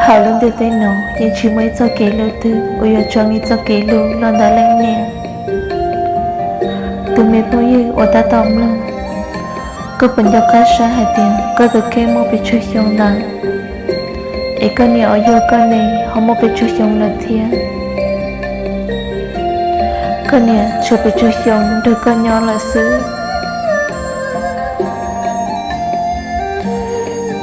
Hauv lub ntiaj teb no yeej tsis muaj ib txoj kev hlub twg uas yuav tso ib txoj kev hlub los ntawm leej niam. Tus me phooj ywg uas tab tom mloog, koj puas nco qab saib hais tias koj tus kheej muaj pes tsawg xyoo lawm, es koj niam uas yug koj ne ho muaj pes tsawg xyoo lawm thiab? Koj niam tshuav pes tsawg xyoo nrog koj nyob lawm xwb?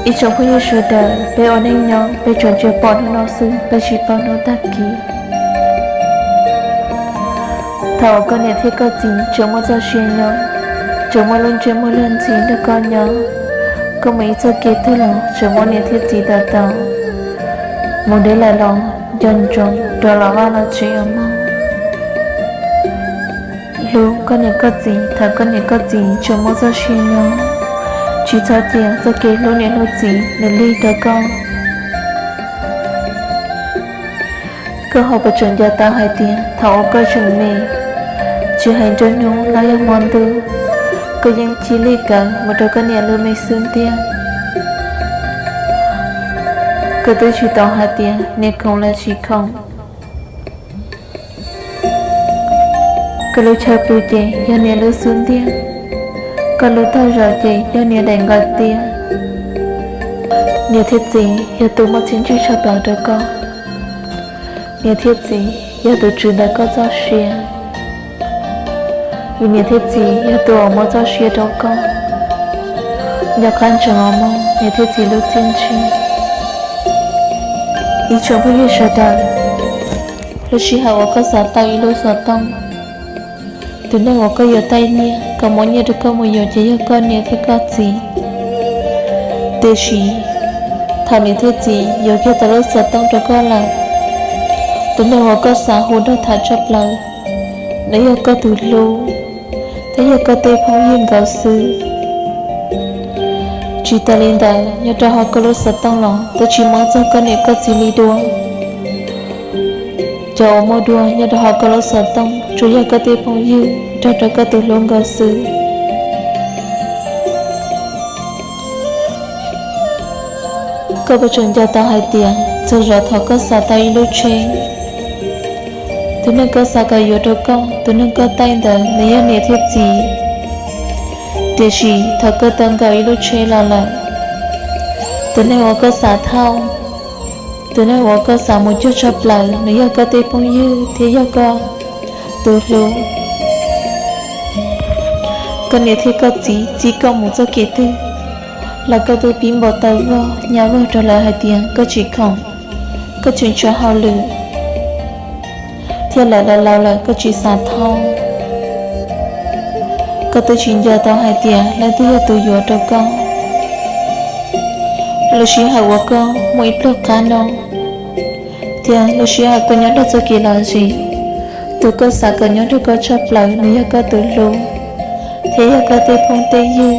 Ib tsoom phooj ywg sawv daws, peb ua neej nyob peb tsuas ntsia pom hnub no xwb, peb tsis paub hnub tag kis. Thaum uas koj niam thiab koj txiv tseem muaj txoj sia nyob, tseem muaj lub ntsej muag loj ntxim nrog koj nyob, koj mus ib txoj kev twg los tseem muaj niam thiab txiv tos tos, mus deb lawm los nco ntsoov rov los vaj los tsev os mog. Hlub koj niam koj txiv thaum koj niam koj txiv tseem muaj txoj sia nyob, tsis txhob cia txoj kev hlub niam hlub txiv nws lig rau koj. Koj ho puas tseem nco tau hais tias thaum uas koj tseem me, tsis hais nruab hnub los yog hmo ntuj, koj yeej cia li kawm mus rau koj niam lub me xub ntiag. Koj twb tsis tau hais tias niam khoom los tsis khoom. Koj lub chaw pw ces yog niam lub xub ntiag, koj lub taub zog ces yog niam daim nkaum tiaj. Niam thiab txiv yog tus muaj txiaj ntsig tshaj plaws rau koj. Niam thiab txiv yog tus tswv ntawm koj txoj sia, vim niam thiab txiv yog tus uas muab txoj sia rau koj. Nco qab ntsoov os mog niam thiab txiv lub txiaj ntsig. Ib tsoom phooj ywg sawv daws, lub sij hawm uas koj xav tau ib lub xov tooj, tus neeg uas koj yuav taij nyiaj kom muab nyiaj rau koj mus yuav ces yog koj niam thiab koj txiv. Tiam sis thaum niam thiab txiv yuav kiag tau lub xov tooj rau koj lawm, tus neeg uas koj xav hu nrog tham tshaj plaws, nws yog koj tus hlub, thiab yog koj tej phooj ywg nkaus xwb. Tsis tas li ntawd, nyob rau hauv koj lub xov tooj los twb tsis muaj txog koj niam koj txiv li dua. Cov uas muaj dua nyob rau hauv koj lub xov tooj tsuas yog koj tej phooj ywg nrog rau koj tus hlub nkaus xwb. Koj puas tseem nco tau hais tias txog zaum thaum koj xav tau ib lub tsheb, tus neeg koj xav kom yuav rau koj, tus neeg koj taij ntawd nws yog niam thiab txiv. Tiam sis thaum koj tau nkaum ib lub tsheb los lawm, tus neeg uas koj xav thauj, tus neeg uas koj xav mus cuag tshaj plaws nws yog koj tej phooj ywg thiab yog koj tus hlub. Koj niam thiab koj txiv txib koj mus txoj kev twg los koj twb pib npau taws vog nyab vog rau lawv hais tias koj tsis khoom, koj tseem tshuav hauj lwm, thiab lawv laus laus lawm koj tsis xav thauj. Koj twb tsis nco tau hais tias leej twg yog tus yuav rau koj. Lub sij hawm uas koj muaj ib pluag qab no, thiab lub sij hawm koj nyob nrog txoj kev lom zem, tus koj xav kom nyob nrog koj tshaj plaws nws yog koj tus hlub thiab yog koj tej phooj tej ywg.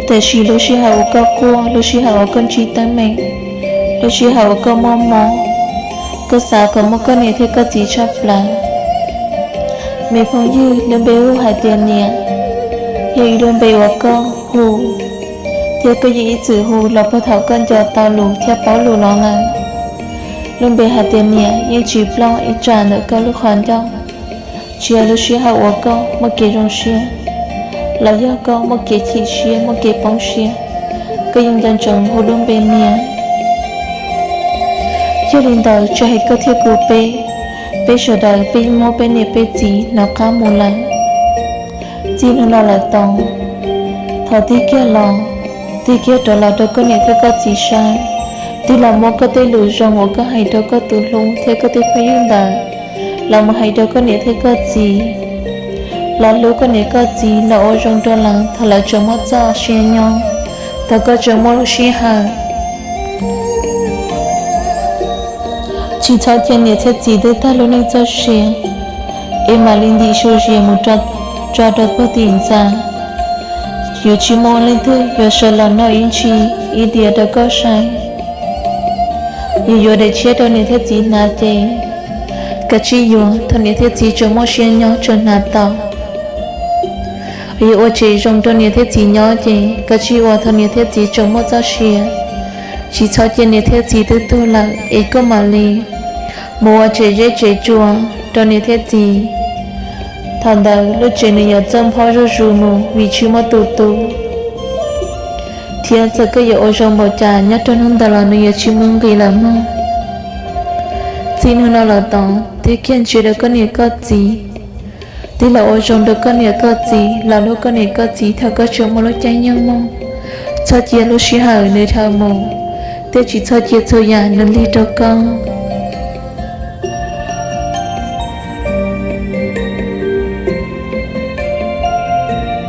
Tiam sis lub sij hawm uas koj quaj, lub sij hawm uas koj ntsib teeb meem, lub sij hawm uas koj muaj mob, koj xav kom muaj koj niam thiab koj txiv tshaj plaws. Me phooj ywg, lub npe hu hais tias niam yog ib lub npe uas koj hu, thiab koj yeej ib txwm hu los puag thaum koj nco tau lus thiab paub lus los lawm. Lub npe hais tias niam yeej tsis ploj ib tsam ntawm koj lub qhov ncauj. Tsis hais lub sij hawm uas koj muaj kev zoo siab los yog koj muaj kev chim siab muaj kev poob siab, koj yeej nco ntsoov hu lub npe niam. Yog li ntawd tsis hais koj thiab kuv peb, peb sawv daws peb yeej muab peb niam peb txiv hnov qab mus lawm. Txij hnub no lawm tod, thov tig kiag los, tig kiag rov los rau koj niam thiab koj txiv saib, tig los muab koj tej lus zoo uas koj hais rau koj tus hlub thiab koj tej phooj ywg ntawd los mus hais rau koj niam thiab koj txiv, los hlub koj niam koj txiv, los ua zoo rau lawv thaum lawv tseem muaj txoj sia nyob, thaum koj tseem muaj lub sij hawm. Tsis txhob cia niam thiab txiv twb tag lub neej txoj sia es mam li ntim su zias mus tso rau puag tim ntxa. Yuav tsis muaj leej twg yuav sawv los noj ib ntsis ib diav rau koj saib. Yus yuav daim tshiab rau niam thiab txiv hnav ces kav tsij yuav thaum niam thiab txiv tseem muaj sia nyob tseem hnav tau. Yuav ua tsev zoo rau niam thiab txiv nyob ces kav tsij ua thaum niam thiab txiv tseem muaj txoj sia, Tsis txhob cia niam thiab txiv twb tuag lawm es koj mam li mus ua tsev zeb tsev tsua rau niam thiab txiv. Thaum ntawd lub tsev nws yuav txawj nphob zuj zus mus vim tsis muaj tus tu, thiab txawm koj yuav ua zoo npaum cas nyob rau hnub ntawd los nws yuav tsis muaj nqis lawm mog. Txij hnub no los tod twb kiag ntsia rau koj niam koj txiv, twb los ua zoo rau koj niam koj txiv, los hlub koj niam koj txiv thaum koj tseem muaj lub caij nyoog mog. Txhob cia lub sij hawm nws dhau mus, thiab tsis txhob cia txhua yam nws lig rau koj.